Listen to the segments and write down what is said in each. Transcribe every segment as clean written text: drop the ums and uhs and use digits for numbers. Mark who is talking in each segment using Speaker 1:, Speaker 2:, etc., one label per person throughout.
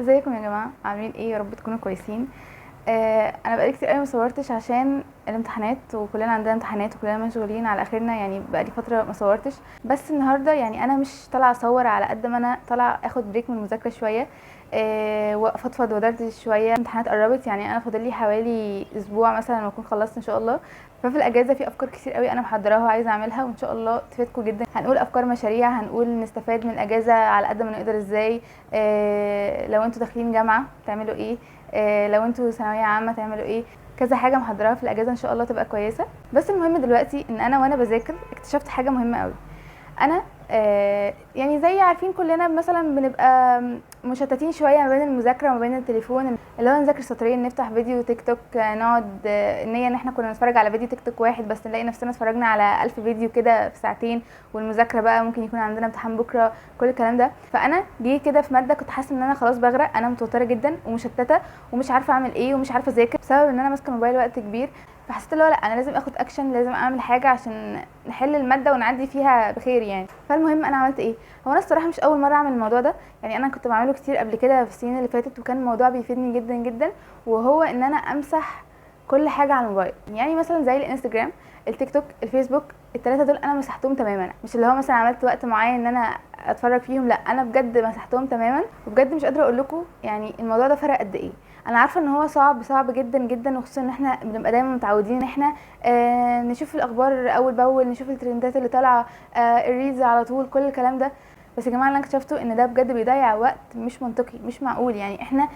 Speaker 1: ازيكم يا جماعة؟ عاملين ايه؟ يا رب تكونوا كويسين. انا بقالي كتير قوي ما صورتش عشان الامتحانات، وكلنا عندنا امتحانات وكلنا مشغولين على اخرنا، بقالي فترة ما صورتش. بس النهارده انا مش طالعه اصور على قد ما انا طالعه اخد break من المذاكرة شوية، وافضفض ودردش شوية. الامتحانات قربت، انا فاضل لي حوالي اسبوع مثلا واكون خلصت ان شاء الله. ففي الاجازة في افكار كتير قوي انا محضراها وعايزه اعملها، وان شاء الله تفيدكم جدا. هنقول افكار مشاريع، هنقول نستفاد من الاجازة على قد ما نقدر ازاي، لو انتوا داخلين جامعه تعملوا ايه، لو انتوا ثانوية عامة تعملوا ايه، كذا حاجة محضراها في الاجازة ان شاء الله تبقى كويسة. بس المهم دلوقتي ان انا وانا بذاكر اكتشفت حاجة مهمة قوي. انا زي عارفين كلنا مثلا بنبقى مشتتين شوية ما بين المذاكرة وما بين التليفون، اللي هو نذاكر سطرين نفتح فيديو تيك توك، نقعد، النية ان احنا كنا نتفرج على فيديو تيك توك واحد بس نلاقي نفسنا اتفرجنا على 1000 فيديو كده في ساعتين، والمذاكرة بقى ممكن يكون عندنا امتحان بكره، كل الكلام ده. فانا جه كده في مادة كنت حاسه ان انا خلاص بغرق، انا متوترة جدا ومشتته ومش عارفه اعمل ايه ومش عارفه اذاكر بسبب ان انا ماسكه الموبايل وقت كبير. فحسيت اللي هو لا، انا لازم اخد اكشن، لازم اعمل حاجة عشان نحل المادة ونعدي فيها بخير. فالمهم انا عملت ايه؟ هو انا الصراحة مش اول مرة اعمل الموضوع ده، انا كنت بعمله كتير قبل كده في السنين اللي فاتت، وكان الموضوع بيفيدني جدا جدا، وهو ان انا امسح كل حاجة على الموبايل. مثلا زي الانستجرام، التيك توك، الفيسبوك، الثلاثة دول انا مسحتهم تماما. مش اللي هو مثلا عملت وقت معين ان انا اتفرج فيهم، لا انا بجد مسحتهم تماما. وبجد مش قادرة اقول لكم الموضوع ده فرق قد ايه. انا عارفه ان هو صعب، صعب جدا جدا، وخصوصا ان احنا بنبقى دايما متعودين ان احنا، نشوف الاخبار اول باول، نشوف الترندات اللي طالعه، ال reels على طول، كل الكلام ده. بس يا جماعة اللي انا اكتشفته ان ده بجد بيضيع وقت مش منطقي، مش معقول. احنا،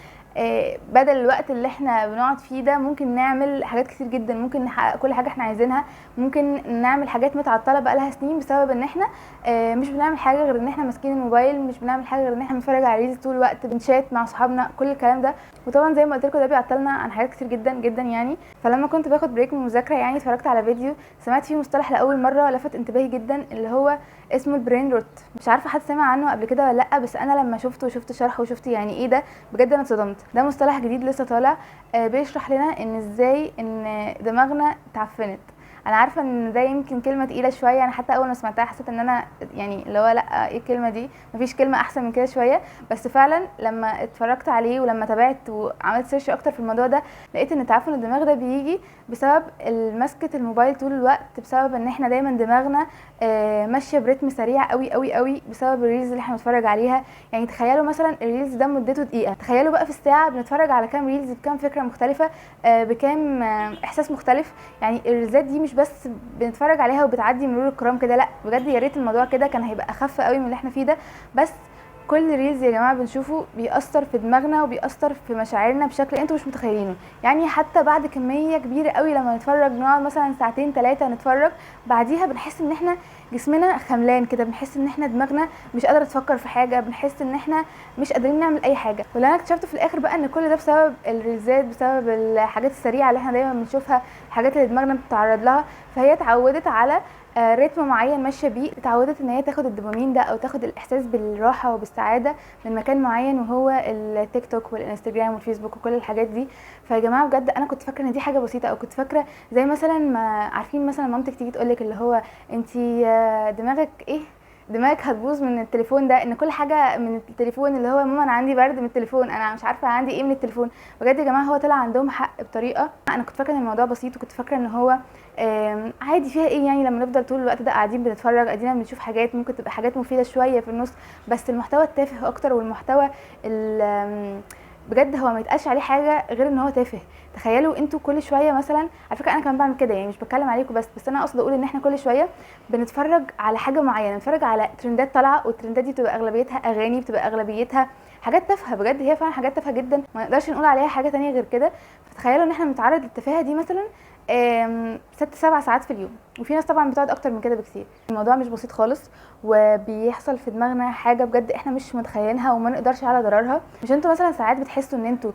Speaker 1: بدل الوقت اللي احنا بنقعد فيه ده ممكن نعمل حاجات كتير جدا، ممكن نحقق كل حاجة احنا عايزينها، ممكن نعمل حاجات متعطلة بقالها سنين بسبب ان احنا، مش بنعمل حاجة غير ان احنا ماسكين الموبايل، مش بنعمل حاجة غير ان احنا بنتفرج على reels طول الوقت، بنشات مع اصحابنا، كل الكلام ده. وطبعا زي ما قلت لكم ده بيعطلنا عن حاجات كتير جدا جدا. فلما كنت باخد break من المذاكرة اتفرجت على فيديو سمعت فيه مصطلح لاول مرة لفت انتباهي جدا، اللي هو اسمه ال brain rot. مش عارفه حد سمع عنه قبل كده ولا لا، بس انا لما شفته وشفت شرحه وشفت يعني ايه ده بجد انا اتصدمت. ده مصطلح جديد لسه طالع، بيشرح لنا ان ازاي ان دماغنا اتعفنت. انا عارفه ان ده يمكن كلمة تقيلة شوية، انا حتى اول ما سمعتها حسيت ان انا اللي هو لا ايه الكلمة دي، مفيش كلمة احسن من كده شوية. بس فعلا لما اتفرجت عليه ولما تابعت وعملت search اكتر في الموضوع ده، لقيت ان تعفن الدماغ ده بيجي بسبب مسكه الموبايل طول الوقت، بسبب ان احنا دايما دماغنا، ماشية برتم سريع قوي قوي قوي بسبب ال reels اللي احنا بنتفرج عليها. تخيلوا مثلا ال reels ده مدته دقيقة، تخيلوا بقى في الساعة بنتفرج على كام reels بكام فكرة مختلفة، بكام، احساس مختلف. الريلزات دي مش بس بنتفرج عليها وبتعدي مرور الكرام كده، لا بجد يا ريت الموضوع كده كان هيبقى اخف قوي من اللي احنا فيه ده. بس كل reels يا جماعة بنشوفه بيأثر في دماغنا وبيأثر في مشاعرنا بشكل انتوا مش متخيلينه. حتى بعد كمية كبيرة قوي لما نتفرج، نقعد مثلا ساعتين 3 نتفرج، بعديها بنحس ان احنا جسمنا خملان كده، بنحس ان احنا دماغنا مش قادرة تفكر في حاجة، بنحس ان احنا مش قادرين نعمل اي حاجة. واللي انا اكتشفته في الاخر بقى ان كل ده بسبب الريلزات، بسبب الحاجات السريعة اللي احنا دايما بنشوفها، الحاجات اللي دماغنا بتتعرض لها، فهي اتعودت على، رتم معين ماشية بيه، اتعودت ان هي تاخد الدوبامين ده او تاخد الاحساس بالراحة وبالسعاده من مكان معين، وهو التيك توك والانستجرام والفيسبوك وكل الحاجات دي. فيا جماعة بجد انا كنت فاكره ان دي حاجة بسيطة، او كنت فاكره زي مثلا ما عارفين مثلا مامتك تيجي تقولك اللي هو انتي، دماغك ايه، دماغك هتبوظ من التليفون ده، ان كل حاجة من التليفون، اللي هو ماما انا عندي برد من التليفون، انا مش عارفه عندي ايه من التليفون. بجد يا جماعة هو طلع عندهم حق بطريقة. انا كنت فاكره ان الموضوع بسيط، وكنت فاكره ان هو، عادي فيها ايه لما نفضل طول الوقت ده قاعدين بنتفرج، قاعدين بنشوف حاجات ممكن تبقى حاجات مفيدة شوية في النص، بس المحتوى التافه اكتر، والمحتوى بجد هو ما يتقالش عليه حاجة غير ان هو تافه. تخيلوا انتوا كل شوية مثلا، على فكرة انا كمان بعمل كده، مش بتكلم عليكم بس انا اقصد اقول ان احنا كل شوية بنتفرج على حاجة معينة، بنتفرج على ترندات طالعه، والترندات دي بتبقى اغلبيتها اغاني، بتبقى اغلبيتها حاجات تافهة، بجد هي فعلا حاجات تافهة جدا، ما نقدرش نقول عليها حاجة تانية غير كده. فتخيلوا ان احنا بنتعرض للتفاهه دي مثلا، 6-7 ساعات في اليوم، وفي ناس طبعا بتقعد اكتر من كده بكتير. الموضوع مش بسيط خالص، وبيحصل في دماغنا حاجة بجد احنا مش متخيلينها وما نقدرش على ضررها. مش انتوا مثلا ساعات بتحسوا ان انتوا،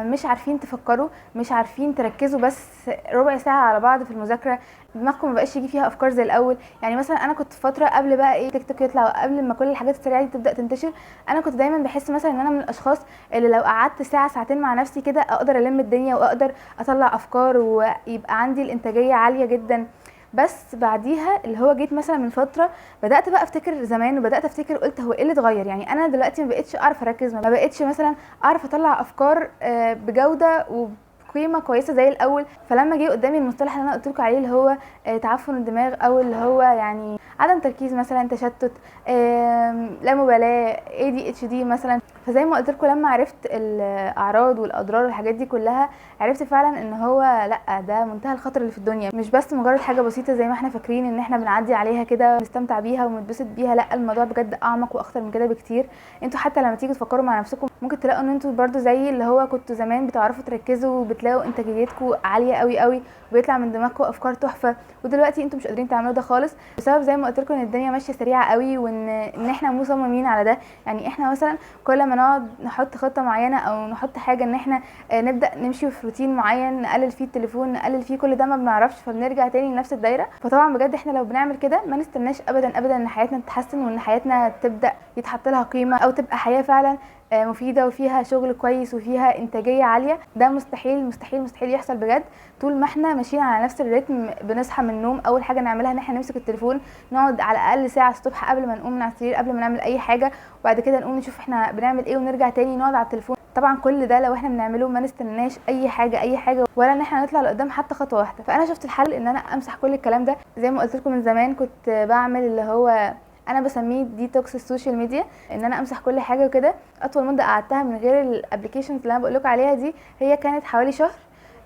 Speaker 1: مش عارفين تفكروا، مش عارفين تركزوا بس ربع ساعة على بعض في المذاكرة، دماغكم ما بقاش يجي فيها افكار زي الاول. مثلا انا كنت فترة قبل بقى ايه تيك توك يطلع، وقبل ما كل الحاجات السريعة دي تبدا تنتشر، انا كنت دايما بحس مثلا ان انا من الاشخاص اللي لو قعدت ساعة ساعتين مع نفسي كده اقدر الم الدنيا واقدر اطلع افكار ويبقى عندي الانتاجية عالية جدا. بس بعديها اللي هو جيت مثلا من فترة بدات بقى افتكر زمان، وبدات افتكر قلت هو ايه اللي اتغير؟ يعني انا دلوقتي ما بقتش اعرف اركز، ما بقتش مثلا اعرف اطلع افكار بجوده وقيمه كويسة زي الاول. فلما جه قدامي المصطلح اللي انا قلت لكم عليه اللي هو تعفن الدماغ، او اللي هو يعني عدم تركيز مثلا، تشتت، لا مبالاة، ADHD مثلا. فزي ما قلت لكم لما عرفت الاعراض والاضرار والحاجات دي كلها، عرفت فعلا ان هو لا، ده منتهى الخطر اللي في الدنيا، مش بس مجرد حاجة بسيطة زي ما احنا فاكرين ان احنا بنعدي عليها كده ونستمتع بيها ونتبسط بيها. لا، الموضوع بجد اعمق واخطر من كده بكتير. انتوا حتى لما تيجوا تفكروا مع نفسكم ممكن تلاقوا ان انتوا برضو زي اللي هو كنتوا زمان بتعرفوا تركزوا وبتلاقوا انتاجيتكم عالية قوي قوي وبيطلع من دماغكم افكار تحفة، ودلوقتي انتوا مش قادرين تعملوا ده خالص، بسبب زي ما قلت لكم ان الدنيا ماشية سريعة قوي، وان احنا مصممين على ده. يعني احنا مثلا كل ما نقعد نحط خطه معينة او نحط حاجة ان احنا نبدا نمشي في روتين معين، نقلل فيه التليفون، نقلل فيه كل ده، ما بنعرفش، فبنرجع تاني لنفس الدايرة. فطبعا بجد احنا لو بنعمل كده ما نستناش ابدا ابدا ان حياتنا تتحسن وان حياتنا تبدا يتحط لها قيمة او تبقى حياة فعلا مفيدة وفيها شغل كويس وفيها انتاجية عالية. ده مستحيل مستحيل مستحيل يحصل بجد طول ما احنا ماشيين على نفس الريتم. بنصحى من النوم اول حاجة نعملها ان احنا نمسك التليفون، نقعد على الاقل ساعة الصبح قبل ما نقوم من على السرير، قبل ما نعمل اي حاجة، وبعد كده نقوم نشوف احنا بنعمل ايه ونرجع تاني نقعد على التليفون. طبعا كل ده لو احنا بنعمله ما نستناش اي حاجة اي حاجة، ولا ان احنا نطلع لقدام حتى خطوة واحدة. فانا شفت الحل ان انا امسح كل الكلام ده. زي ما قلت لكم من زمان كنت بعمل اللي هو انا بسميه detox ال social media، ان انا امسح كل حاجة وكده. اطول مده قعدتها من غير ال applications اللي انا بقول لكم عليها دي هي كانت حوالي شهر،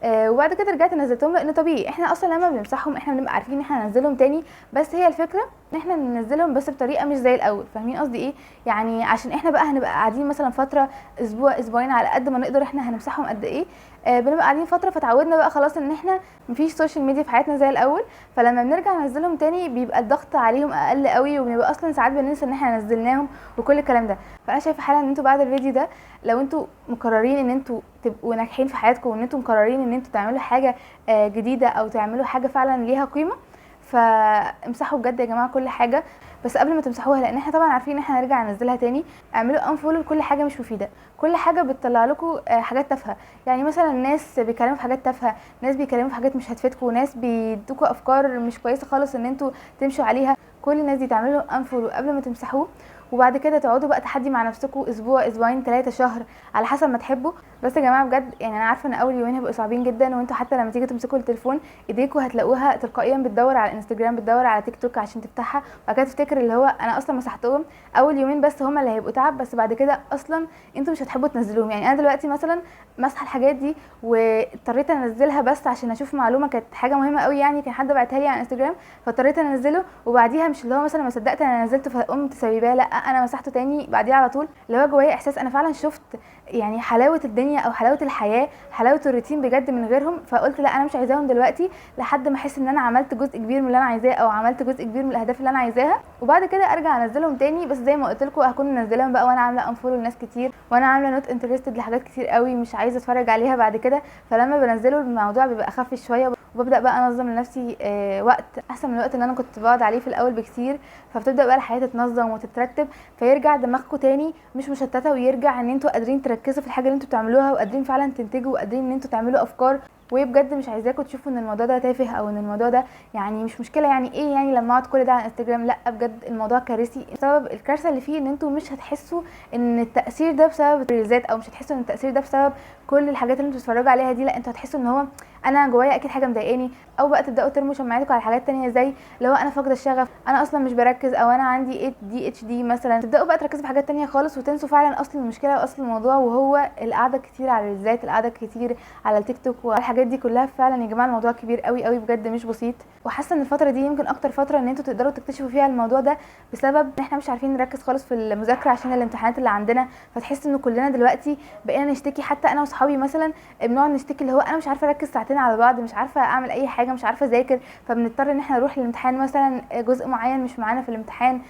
Speaker 1: وبعد كده رجعت نزلتهم، لان طبيعي احنا اصلا لما بنمسحهم احنا بنبقى عارفين ان احنا هننزلهم تاني، بس هي الفكرة ان احنا ننزلهم بس بطريقة مش زي الاول. فاهمين قصدي ايه؟ يعني عشان احنا بقى هنبقى قاعدين مثلا فترة اسبوع اسبوعين على قد ما نقدر احنا هنمسحهم قد ايه، بنبقى قاعدين فترة، فتعودنا بقى خلاص ان احنا مفيش social media في حياتنا زي الاول. فلما بنرجع ننزلهم تاني بيبقى الضغط عليهم اقل قوي، وبنبقى اصلا ساعات بننسى ان احنا نزلناهم وكل الكلام ده. فانا شايفه حالا ان انتوا بعد الفيديو ده لو انتوا مقررين ان انتوا تبقوا ناجحين في حياتكم، وان انتوا مقررين ان انتوا تعملوا حاجة جديدة او تعملوا حاجة فعلا ليها قيمة، فامسحوا بجد يا جماعة كل حاجة. بس قبل ما تمسحوها، لان احنا طبعا عارفين ان احنا هنرجع ننزلها تاني، اعملوا unfollow لكل حاجة مش مفيدة، كل حاجة بتطلع لكم حاجات تافهة. يعني مثلا ناس بيتكلموا في حاجات تافهة، ناس بيتكلموا في حاجات مش هتفيدكم، ناس بيدوكوا افكار مش كويسة خالص ان انتوا تمشوا عليها. كل الناس دي تعملوا unfollow قبل ما تمسحوه، وبعد كده تقعدوا بقى تحدي مع نفسكم اسبوع اسبوعين 3 شهر على حسب ما تحبوا. بس يا جماعة بجد يعني انا عارفه ان اول يومين هيبقوا صعبين جدا، وانتوا حتى لما تيجوا تمسكوا التليفون ايديكوا هتلاقوها تلقائيا بتدور على انستجرام، بتدور على تيك توك عشان تفتحها، وبعد كده تفتكر اللي هو انا اصلا مسحتهم. اول يومين بس هما اللي هيبقوا تعب، بس بعد كده اصلا انتوا مش هتحبوا تنزلوهم. يعني انا دلوقتي مثلا مسحه الحاجات دي واضطريت انزلها بس عشان اشوف معلومة كانت حاجة مهمة قوي، يعني كان حد بعتها لي على انستجرام فاضطريت انزله، وبعديها مش اللي هو مثلا ما صدقت انا نزلته فقمت سايباه، لا انا مسحته تاني بعديها على طول. اللي هو جوايا احساس انا فعلا شفت يعني حلاوة الدنيا او حلاوة الحياة، حلاوة الروتين بجد من غيرهم. فقلت لا انا مش عايزاهم دلوقتي لحد ما احس ان انا عملت جزء كبير من اللي انا عايزاه، او عملت جزء كبير من الاهداف اللي انا عايزاها، وبعد كده ارجع انزلهم تاني. بس زي ما قلت لكم هكون منزلاهم بقى وانا عامله unfollow لناس كتير، وانا عامله not interested لحاجات كتير قوي مش عايزه اتفرج عليها بعد كده. فلما بنزله الموضوع بيبقى اخف شوية، وببدا بقى انظم لنفسي وقت احسن من الوقت اللي انا كنت بقعد عليه في الاول بكتير. فبتبدا بقى الحياة تتنظم وتترتب، فيرجع دماغكم تاني مش مشتتة، ويرجع ان انتوا قادرين تركزوا في الحاجة اللي انتوا بتعملوها، وقادرين فعلا تنتجوا، وقادرين ان انتوا تعملوا افكار. وبجد مش عايزاكم تشوفوا ان الموضوع ده تافه او ان الموضوع ده يعني مش مشكلة، يعني ايه يعني لما اقعد كل ده على انستجرام؟ لا بجد الموضوع كارثي. سبب الكارثة اللي فيه ان انتوا مش هتحسوا ان التاثير ده بسبب الريلزات، او مش هتحسوا ان التاثير ده بسبب كل الحاجات اللي انتوا بتتفرجوا عليها دي، لا انتوا هتحسوا ان هو انا جوايا اكيد حاجة مضايقاني، او بقى تبداوا ترموا شماعتكم على حاجات تانية زي لو انا فاقده الشغف، انا اصلا مش بركز، او انا عندي ADHD مثلا. تبداوا بقى تركزوا في حاجات تانية خالص، وتنسوا فعلا اصل المشكلة واصل الموضوع، وهو القعدة كتير على الريلزات، القعدة كتير على التيك توك والحاجات دي كلها. فعلا يا جماعة الموضوع كبير قوي قوي بجد مش بسيط. وحاسه ان الفترة دي يمكن اكتر فترة ان انتوا تقدروا تكتشفوا فيها الموضوع ده، بسبب ان احنا مش عارفين نركز خالص في المذاكرة عشان الامتحانات اللي عندنا. فتحس ان كلنا دلوقتي بقينا نشتكي، حتى انا وصحابي مثلا بنقعد نشتكي اللي هو انا مش عارفه اركز ساعتين على بعض، مش عارفه اعمل اي حاجة، مش عارفه اذاكر. فبنضطر ان احنا نروح الامتحان مثلا جزء معين مش معانا في الامتحان،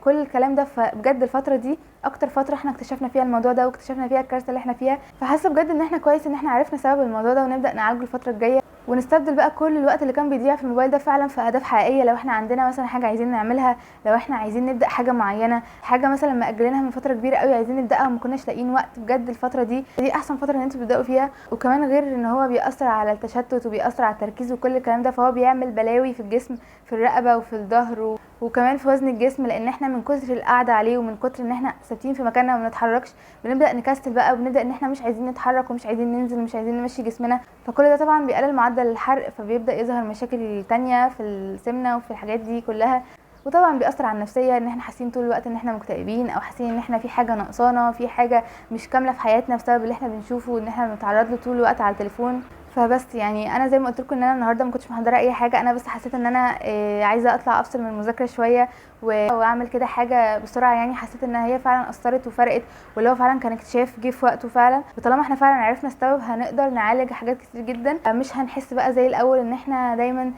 Speaker 1: كل الكلام ده. فبجد الفترة دي اكتر فترة احنا اكتشفنا فيها الموضوع ده، واكتشفنا فيها الكارثة اللي احنا فيها. فحاسه بجد ان احنا كويس ان احنا عرفنا سبب الموضوع ده ونبدا نعالجه الفترة الجاية. ونستبدل بقى كل الوقت اللي كان بيضيع في الموبايل ده فعلا في اهداف حقيقية. لو احنا عندنا مثلا حاجة عايزين نعملها، لو احنا عايزين نبدا حاجة معينة، حاجة مثلا مأجلينها من فترة كبيرة قوي عايزين نبداها وما كناش لاقيين وقت، بجد الفترة دي احسن فترة ان انتوا تبداوا فيها. وكمان غير ان هو بيأثر على التشتت وبيأثر على التركيز وكل الكلام ده، فهو بيعمل بلاوي في الجسم، في الرقبة وفي الظهر وكمان في وزن الجسم، لان احنا من كتر القعدة عليه ومن كتر ان احنا ثابتين في مكاننا وما بنتحركش بنبدا نكسل بقى، وبنبدا ان احنا مش عايزين نتحرك ومش عايزين ننزل ومش عايزين نمشي جسمنا، فكل ده طبعا بيقلل معدل الحرق، فبيبدا يظهر مشاكل تانية في السمنة وفي الحاجات دي كلها. وطبعا بيأثر على النفسية، ان احنا حاسين طول الوقت ان احنا مكتئبين، او حاسين ان احنا في حاجة ناقصانا، في حاجة مش كاملة في حياتنا بسبب اللي احنا بنشوفه وان احنا بنتعرض له طول الوقت على التليفون. فبس يعني انا زي ما قلت لكم ان انا النهارده ما كنتش محضرة اي حاجة، انا بس حسيت ان انا عايزه اطلع افصل من المذاكرة شوية واعمل كده حاجة بسرعة، يعني حسيت ان هي فعلا اثرت وفرقت، واللي هو فعلا كان اكتشاف جه في وقته فعلا. وطالما احنا فعلا عرفنا السبب هنقدر نعالج حاجات كتير جدا، مش هنحس بقى زي الاول ان احنا دايما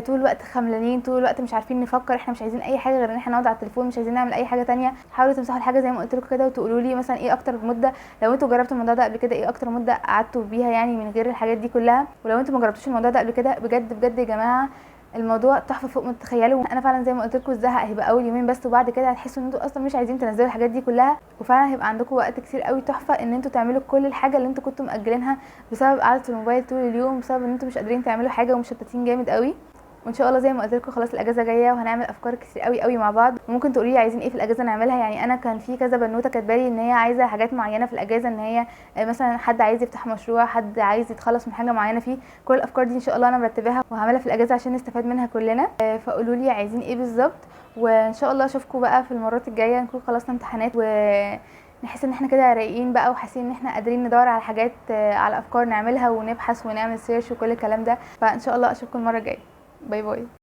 Speaker 1: طول الوقت خملانين، طول الوقت مش عارفين نفكر، احنا مش عايزين اي حاجة غير ان احنا نقعد على التليفون، مش عايزين نعمل اي حاجة تانية. حاولوا تمسحوا الحاجة زي ما قلت لكم كده، وتقولوا لي مثلا ايه اكتر مده لو انتوا جربتوا الموضوع ده قبل كده، ايه اكتر مده قعدتوا بيها يعني من غير الحاجات دي كلها. ولو انتوا ما جربتوش الموضوع ده قبل كده، بجد بجد يا جماعة الموضوع تحفة فوق ما تتخيلوا. انا فعلا زي ما قلت لكم الزهق هيبقى اول يومين بس، وبعد كده هتحسوا ان انتوا اصلا مش عايزين تنزلوا الحاجات دي كلها، وفعلا هيبقى عندكم وقت كتير قوي تحفة ان انتوا تعملوا كل الحاجة اللي انتوا كنتوا مأجلينها بسبب قعدة الموبايل طول اليوم، بسبب ان انتوا مش قادرين تعملوا حاجة ومشتتين جامد قوي. وان شاء الله زي ما قلت لكم خلاص الاجازة جاية وهنعمل افكار كتير قوي قوي مع بعض، وممكن تقولي لي عايزين ايه في الاجازة نعملها. يعني انا كان في كذا بنوته كاتبالي ان هي عايزه حاجات معينة في الاجازة، ان هي مثلا حد عايز يفتح مشروع، حد عايز يتخلص من حاجة معينة فيه. كل الافكار دي ان شاء الله انا مرتباها وهعملها في الاجازة عشان نستفاد منها كلنا. فقولوا لي عايزين ايه بالظبط، وان شاء الله اشوفكم بقى في المرات الجاية نكون خلصنا امتحانات و نحس ان احنا كده رايقين بقى، وحاسين ان احنا قادرين ندور على حاجات، على افكار نعملها ونبحث ونعمل search وكل الكلام ده. فان شاء الله اشوفكم المرة الجاية. bye bye.